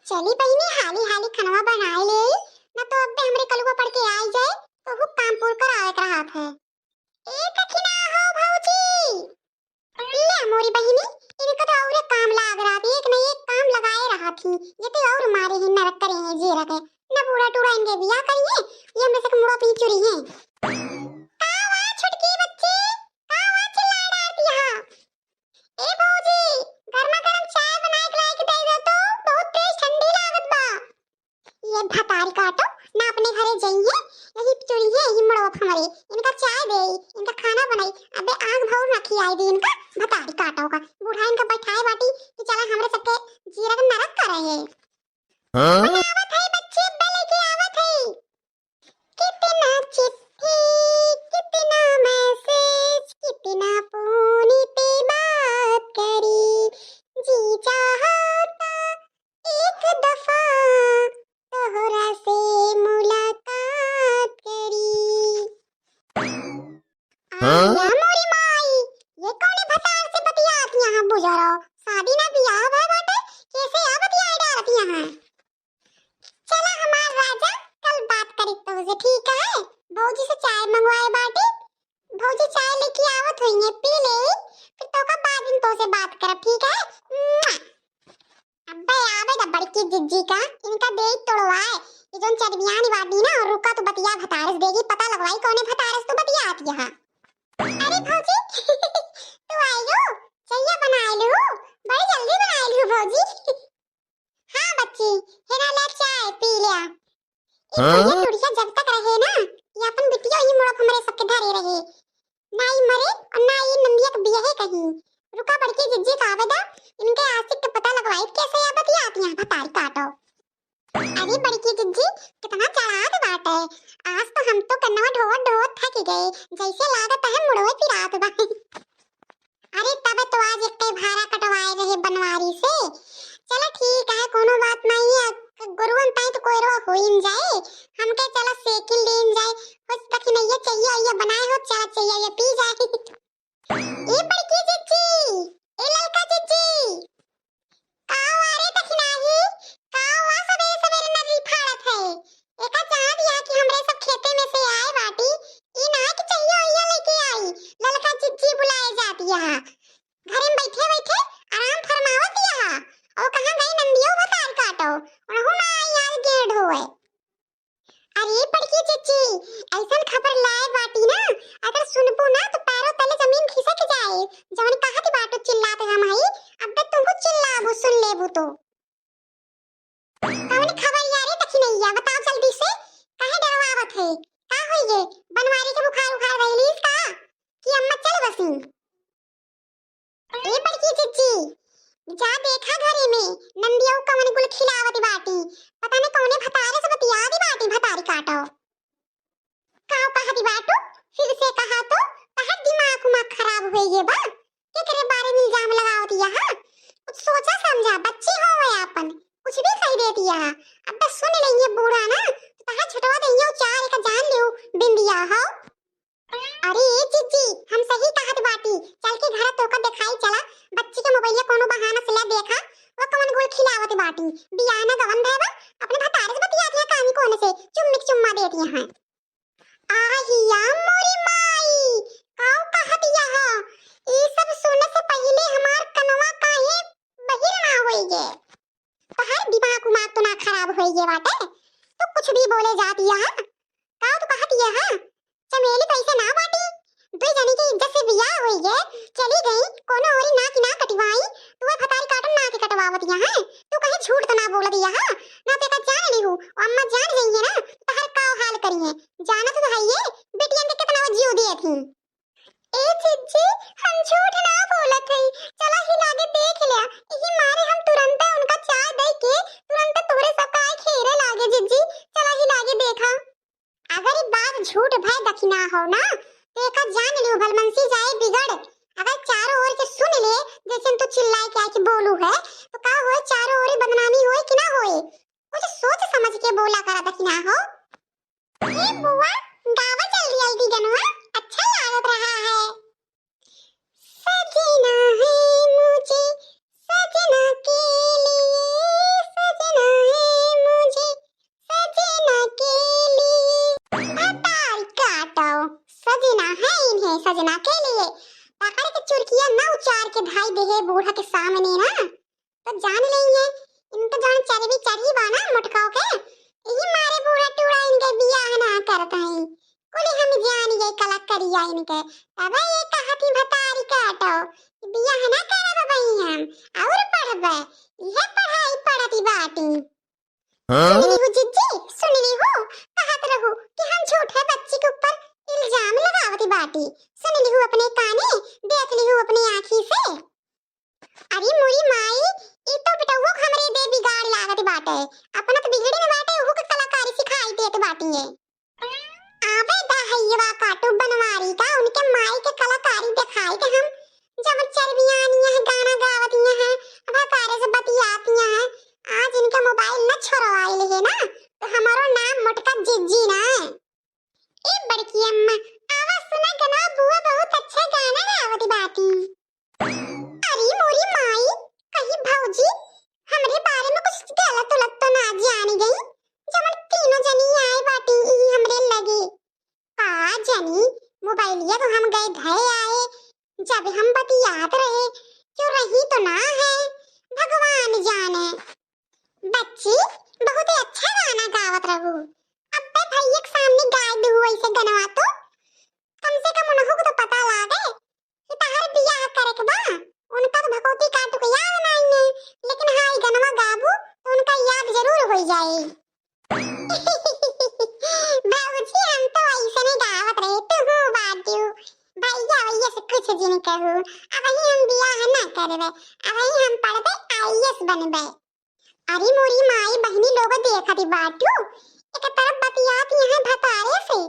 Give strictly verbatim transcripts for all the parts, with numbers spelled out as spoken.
चली बहिनी, हाली हाली खनवा बनाए ले, ना तो अब्बे हमरे कलुआ पड़ के आई जाए, तो हु काम पूर करावे के रहत है। ए दखिना हो भौजी, ले मोरी बहिनी, इनका तो और काम लाग रहा थी, एक न एक काम लगाए रहा थी। ये तो और मारे ही नरक करे हैं जे रखे, न बूढ़ा टूढ़ा इनके बियाह करिए, ये हमरे से मुड़ा पी चुरी हैं। का हुआ छोटकी बच्ची, का हुआ चिल्ला डालती है? ए भौजी, गर्मा गर्म चाय बनाए के लाइके दे दे तो, बहुत तेज ठंडी लागत बा। ये भतारी काटो, ना अपने घरे जाइए, यही चुरिए, यही मड़वा हमरे। इनका चाय दे, इनका खाना बनाई, अबे आग भौर ना खियाई दी इनका, भतारी काटो का। बूढ़ा इनका बैठाए बाटी कि चला हमरे सबके जीरा के नरक करे है। हाँ? अबे आवत है बच्ची, अबे लेके आवत है। कितना चिट्ठी, कितना मैसेज, कितना फोन पे बात करी, जी चाहता एक दफा तोहरा से मुलाकात करी। हाँ? आया मोरी माई, ये कौने भतार से बतियात यहाँ बुजरो? शादी ना बियाह भय बाटे, कैसे आ बतियाए डालत यहाँ? चला हमार राजा, कल बात करी तोहसे, ठीक है? भौजी से चाय मंगवाए बाटी, भौजी चाय लेके आवत होइए, पी ले, फिर तोका बाद में तोहसे बात करब, ठीक है? मुआ। अबे आवे दा बड़की जिज्जी का, इनका देई तोड़वाए, ये जोन चरमियानी बाटी ना, रुका तू बतिया भतारस देगी, पता लगवाई कौने भतारस तू बतियात यहाँ। अरे भौजी, तू आई हो, चैया बनाए लू, बड़ी जल्दी बनाए लू भौजी। हाँ बच्ची, हेरा ले चाय पी लिया। ई हाँ? बुढ़िया टुढ़िया जब तक रहे ना, ये अपन बिटिया ही मुड़प हमरे सबके धरे रहे। ना ई मरे और ना ई नंदिया के बियाहे कहीं। रुका बड़की जिज्जी का आवे दा, इनके आशिक के पता लगवाई कैसे या बतियात यहाँ भतारी काटो। अरे बड़की जिज्जी, कितना चढ़ात बाटे। आज तो हम तो कन्नवा ढोवत ढोवत थक गए, जैसे लागत है मुड़वे पिरात बा। अरे तबे तो आज एक भाड़ा कटवाए रहे बनवारी से। चलो ठीक है, कोनो बात नहीं है, गुरुवन ताई तो कोई रो होइन जाए, हमके चला साइकिल लेन जाए, कुछ दखिनैया चाहिए, ये बनाए हो, चला चाहिए, ये पी जाए। ए बड़की जिज्जी, ए ललका जिज्जी, का हुआ रे दखिनाही? का हुआ सबेरे सबेरे नर्री फाड़त है? एका जान दिया कि हमरे सब खेते में से आए बाटी, ई ना कि चहिया ओहिया लेके आई, ललका जिज्जी बुलाए जाती है। घरे में बैठे बैठे आराम फरमावत दिया है। और कहाँ गई नंदियो भतार काटो, उनहु ना आई आज गेंड होए। अरे बड़की जिज्जी, ऐसन खबर लाए बाटी ना, अगर सुनबू ना तो पैरों तले जमीन खिसक जाए। जवन कहत बाटू चिल्लात हम हई, अब तो तुमको चिल्लाबू, सुन लेबू तो। कौन खबर यारे दखिनैया, बताओ जल्दी से, काहे डरवावत है? का होई गे? बनवारी के बुखार उखार धइलीस का? कि अम्मा चल बसी? ए बड़की जिज्जी, जा देखा घरे में, नंदिया कवन गुल खिलावत बाटी, पता न कौने भतारे से बतियावत बाटी, भतारी काटो। का कहत बाटू? फिर से कहा तो, तहर दिमाग उमाग खराब होई गे बा, केकरे बारे में इल्जाम लगावत यहाँ? कुछ सोचा समझा, बच्ची हो आपन, कुछ भी कही देती यहाँ। अब बस सुन लेंगे बूढ़ा ना, तो तहर छुटवा देंगे, चार का जान लियो बिंदिया हो। अरे ए जिज्जी, हम सही कहत बाटी, चल के घर तोका देखाई चला, बच्ची के मोबाइलिया कोनो बहाना से ले देखा, वो कवन गुल खिलावत बाटी, बियाह ना गवन भय बा, अपने भतारे से बतियात है कानी कोने से, चुम्मिक चुम्मा देती है। आहिया मोरी माई, काऊ कहत यह, ई सब सुने से पहिले हमार कनवा काहे बहिर ना होई गे। तोहार दिमाग उमाग तो ना खराब होई गे बाटे, तू कुछ भी बोले जाती है। का तू कहत ये है? चमेली तो ऐसे ना बाटी, दुई जनी के इज्जत से बियाह होई गे, चली गई, कोनो औरी ना की ना कटवाई, तू ए भतारी काटन ना के कटवावत यहाँ, तू कहीं झूठ तो ना बोलत यहाँ, ना तो एका जान ली हूँ, अम्मा जान जाइए ना, तो तोहार का हाल करिए, जानत तो हइये, बेटियन के कितना वो जीव दिए थी। ए जिज्जी, हम झूठ ना बोलत हई, चला हिला के देख लिया। यही मारे हम तुरंते उनका चाय दे के तुरंते तोहरे सब का आए घेरे लागे जिज्जी, चला हिला के देखा। अगर ई बात झूठ भय दखिना हो ना, तो एका जान लियो भलमनसी जाए बिगड़। अगर चारों ओर के सुन ले, जैसे तू चिल्लाए के आके बोलू है, तो का होए, चारों ओर बदनामी होए कि ना होए? कुछ सोच समझ के बोला करा दखिना हो। ए बुआ, गावा जल्दी जल्दी गनवा, अच्छा लागत रहा है। सजना है मुझे, सजना के लिए, सजना सजना के लिए पकड़ के चुरकिया ना उचार के धाई देहे बूढ़ा के सामने ना, तो जान लेइहे, इनका जौन चर्बी चढ़ी बा ना मोटकाओ के, यही मारे बूढ़ा टूढ़ा इनके बियाह ना करत हई। कुल हम जान गए कलकरिया इनके, तबे ये कहत ही भतारी काटो, बियाह ना करब बही हम, और पढ़बे, इहे पढ़ाई पढ़त ही बाटी। हाँ? सुन ली हो जिज्जी, सुन ली हो, कहत रहू कि हम झूठे बच्ची के ऊपर इल्जाम लगावत बाटी। सुन ली हो अपने काने, देख ली हो अपने आँखी से। अरे मोरी माई, ई तो बेटउओ के हमरे दे बिगाड़ लागत बाटे। अपना तो बिगड़ी न बाटे, ओहू के कलाकारी सिखाई देत बाटी है। आवे दा हइयवा काटू बनवारी का, उनके माई के कलाकारी देखाई के हम। जब चरबियानी है, गाना गावत है, भतारे से बतियात है, आज इनका मोबाइल न छोड़वाइल है ना, तो हमारो नाम मोटका जिज्जी ना है। ए बड़की अम्मा, आवा सुना गनवा, बुआ बहुत अच्छा गाना गावत बाटी। अरे मोरी माई, कहीं भौजी हमरे बारे में कुछ गलत उलत तो ना जान गई, जवन तीनों जनी आए बाटी ई हमरे लगे। का जानी, मोबाइलिया तो हम गए धए आए, जब हम बतियात रहे, क्यों रही तो ना है, भगवान जाने। बच्ची, बहुत ही अच्छा गाना गावत रहू। अब्बे भैया के सामने गाय दू ऐसे गनवा तो, कम से कम उनहू को तो पता लागे कि तहार बियाह करे के बा। उनका तो भगवती काटू के याद नहीं है, लेकिन हाँ, ई गनवा गाबू तो उनका याद जरूर हो जाए। बाबूजी, हम तो ऐसे नहीं गावत रहे, तू हूँ बाटियो। भैया, भैया से कुछ जिन कहू, अब ही हम बियाह ना करबे, अब ही हम पढ़बे, आईएएस बनबे। अरे मोरी माई बहिनी लोग देखत बाटू, एक तरफ बतियात यहाँ भतारे से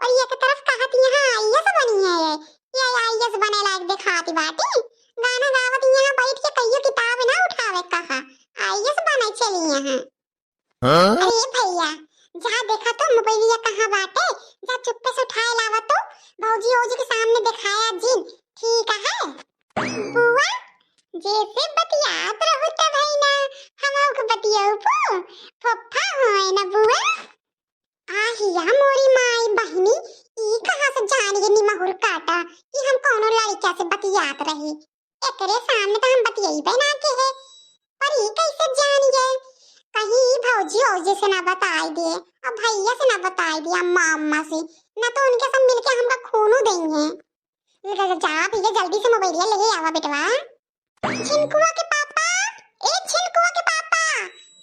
और एक तरफ कहत यहाँ आईएएस बनी है। ये आईएएस बने लायक दिखात बाटी। गाना गावत यहाँ बैठ के कहियो किताब ना उठावे कहा, आईएएस बने चली यहाँ। हाँ? अरे भैया, जा देखा तो मोबाइलिया कहाँ बाटे, जा चुप्पे से उठाए लावा तो, भौजी ओजी के सामने दिखाया जिन, ठीक है? बुआ, जैसे बतियात रहू तब है ना, हम लोग बतियाऊ पो, फुफ्फा होए ना बुआ। आहिया मोरी माई बहिनी, ई कहाँ से जान गए निमहुर काटा कि हम कौनो लड़का से बतियात रही। एकरे सामने तो हम बतियाइबे ना के है, पर ई कैसे जान गए? कहीं ई भौजी औजी से ना बताई दे, अब भैया से ना बताई दे, अम्मा अम्मा से, ना तो उनके सब मिलके हमका खूनो देंगे। जा, जा भैया, जल्दी से मोबाइलिया ले आवा बेटवा। झिनकुआ के पापा, ए झिनकुआ के पापा,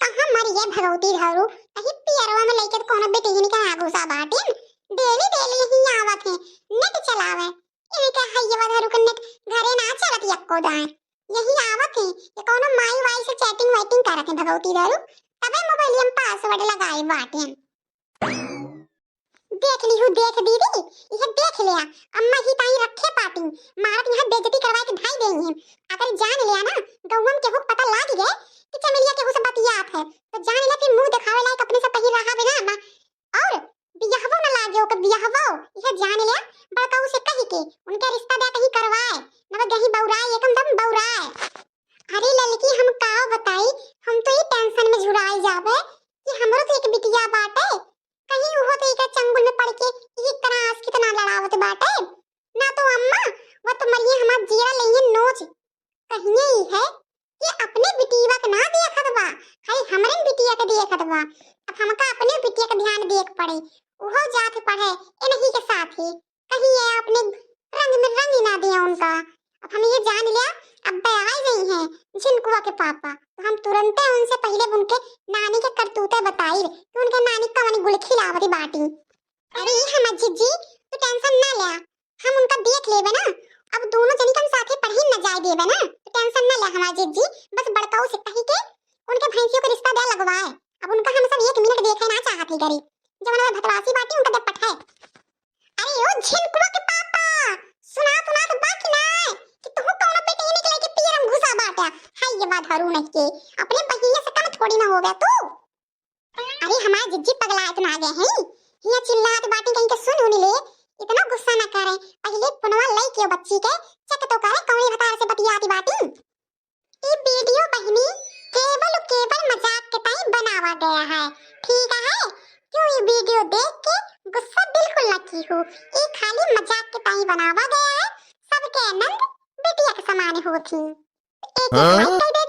कहाँ मरी है भगवती धरू? कहीं पियरवा में लेके तो कोनो बेटिहिन के ना घुसा बाटिन। डेली डेली यहीं आवत है, नेट चलावे। इनके हइयवा धरू के नेट घरे ना चलत यक्को दाएं। यहीं आवत है, ये कोनो माई वाई से चैटिंग वैटिंग करत है भगवती धरू, तबे मोबाइलिया में पासवर्ड लगाए बाटिन। देख लिहू, देख दीदी, इहे देख लिया, अम्मा ही ताई रखे पाटी, मारत यहाँ बेइज्जती करवाए के धाई देई हैं। अगर जान लिया ना, गौवा में केहू के पता लाग गए कि चमेलिया केहू से बतियात है, तो जान लिया कि मुंह दिखावे लायक अपने से कहीं रहा बिना अम्मा। और बियाहवो न लागे ओके बियाहवो, इहे जान लिया, बड़काऊ से कही के उनके रिश्ता दे कहीं करवाए, न वो कहीं बौराए, एकदम बौराए। अरे ललकी, हम का बताई, हम तो ई टेंशन में झुराई जाबे कि हमरो तो एक बिटिया बाटे, कहीं उहो तो एकर चंगुल में पड़ के ई तरह आस कितना लड़ावत बाटे। ना तो अम्मा, वो तो मरिए हमार जीरा लेइए नोच। कहिए ई है कि अपने बिटिया के ना देखत बा, खाली हमरे बिटिया के देखत बा। अब हमका अपने बिटिया के ध्यान देख पड़े, उहो जात पढ़े इन्हीं के साथ ही। कहीं ये अपने रंग में रंग ही ना दिया उनका। अब हम ये जान लिया, अब आ गई हैं झिनकुआ के पापा, तो हम तुरंते उनसे पहले उनके नानी के करतूते बताई कि उनके नानी कवन गुल खिलावत बाटी। अरे हमार जिज्जी, तू टेंशन ना ले, हम उनका देख लेबे ना। अब दोनों जनी के हम साथे पढ़े न जाए देबे ना, तो टेंशन ना ले हमार जिज्जी, बस बड़काऊ से कही के उनके भैंसियों के रिश्ता दे लगवाए। अब उनका हम सब एक मिनट देखे ना चाहत ही गरीब, जवन वो भतवासी बाटी उनका दे पठाए। अरे ओ झिनकुआ के पापा, सुनात उनात बा कि नाय कि तू कौनो बेटे ही निकले के पीर में घुसा बाटा? हाय ये बात हरू नहीं के, अपने बहिया से कम थोड़ी ना हो गया तू। अरे हमार जिज्जी पगलात ना गए हैं, हिया चिल्लात बाटी कहीं के सुन उन ले, इतना गुस्सा ना करे, पहले पुनवा लई के बच्ची के चेक तो करे कौन भतार से बतियाती बाटी। ई वीडियो बहिनी केवल केवल मजाक के ताई बनावा गया है, ठीक है? क्यों ई वीडियो देख के गुस्सा बिल्कुल ना की हो। ई खाली मजाक के ताई बनावा गया है, सबके आनंद बिटिया के समान होत ही। एक एक हाँ? Like कर दे